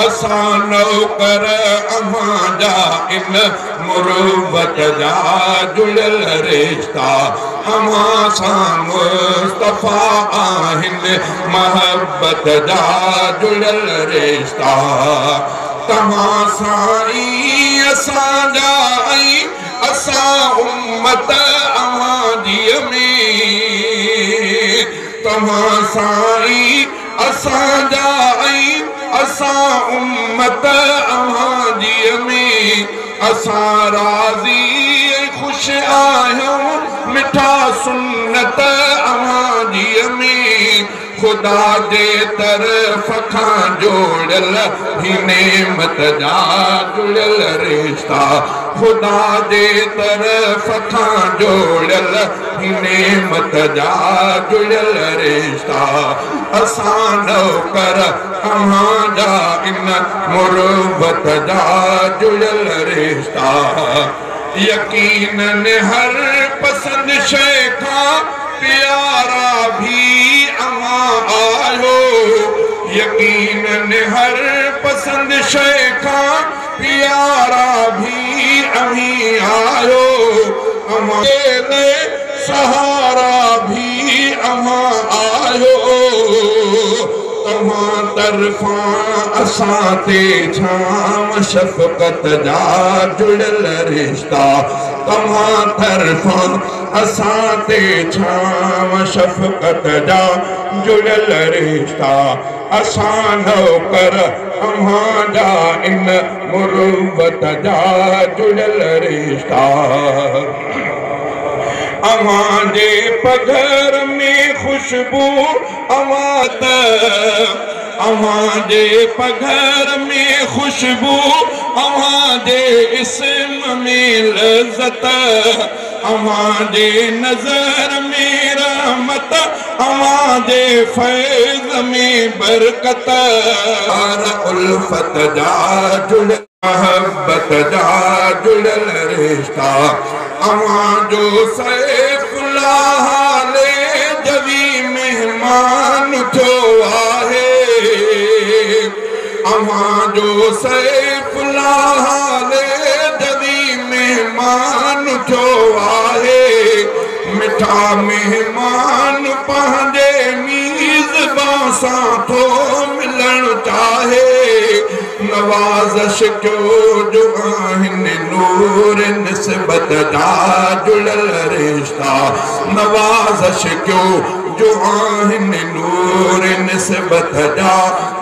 असां नौकर अव्हां जा इन मुरुवत जा जुड़ियल रिश्ता। अव्हां सां मुस्तफ़ा आहिनि मोहबत जा जुड़ियल रिश्ता। तव्हां साईं असांजा ऐं असां उम्मत अव्हां जीअ में। तव्हां साईं असांजा ऐं असां उम्मत अव्हां जीअ में। असां राज़ी ऐं ख़ुशि आहियूं मिठा सुन्नत अव्हां जीअ में। ख़ुदा जे तरफ़ खां जोड़ियल ही नेमत जा जुड़ियल रिश्ता। ख़ुदा जे तरफ़ खां जोड़ियल ही नेमत जा जुड़ियल रिश्ता। असां नौकर अव्हां जा इन मुरुवत जा जुड़ियल रिश्ता। यकीनन हर पसंद शइ खां प्यारा भी अव्हां आहियो। यकीनन हर पसंद शइ खां प्यारा भी अव्हीं आहियो। अव्हां सहारा भी अव्हां आहियो। तव्हां तरफ़ां असां ते छांव शफ़क़त जा जुड़ियल रिश्ता। तव्हां तरफ़ां असां ते छांव शफ़क़त जा जुड़ियल रिश्ता। असां नौकर अव्हां जा इन मुरुवत जा जुड़ियल रिश्ता। अव्हां जे पघर में ख़ुशबू अव्हां त अव्हां जे पघर में ख़ुशबू अव्हां जे इस्म में लज़त। अव्हां जे नज़र में रहमत अव्हां जे फैज़ में बरकत। उल्फत जा जुड़ियल मोहब्बत जा जुड़ियल रिश्ता। अव्हां जो सैफुल्लाह ले जवी मेहमान थियो आहे। अव्हां जो सैफुल्लाह ले जवी मेहमान थियो आहे। मिठा मेहमान पंहिंजे मीज़बान सां थो मिलण चाहे। नवाज़श कयो जो आहिनि नूर निस्बत जा जुड़ियल रिश्ता। नवाज़श कयो जो आहिनि नूर निस्बत जा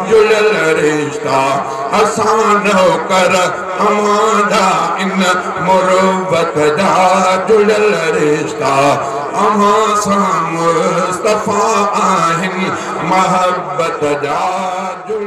जुड़ियल रिश्ता। असां नौकर अव्हां जा इन मुरुवत जा जुड़ियल रिश्ता। अव्हां सां मुस्तफ़ा आहिनि मोहबत जा जुड़ियल।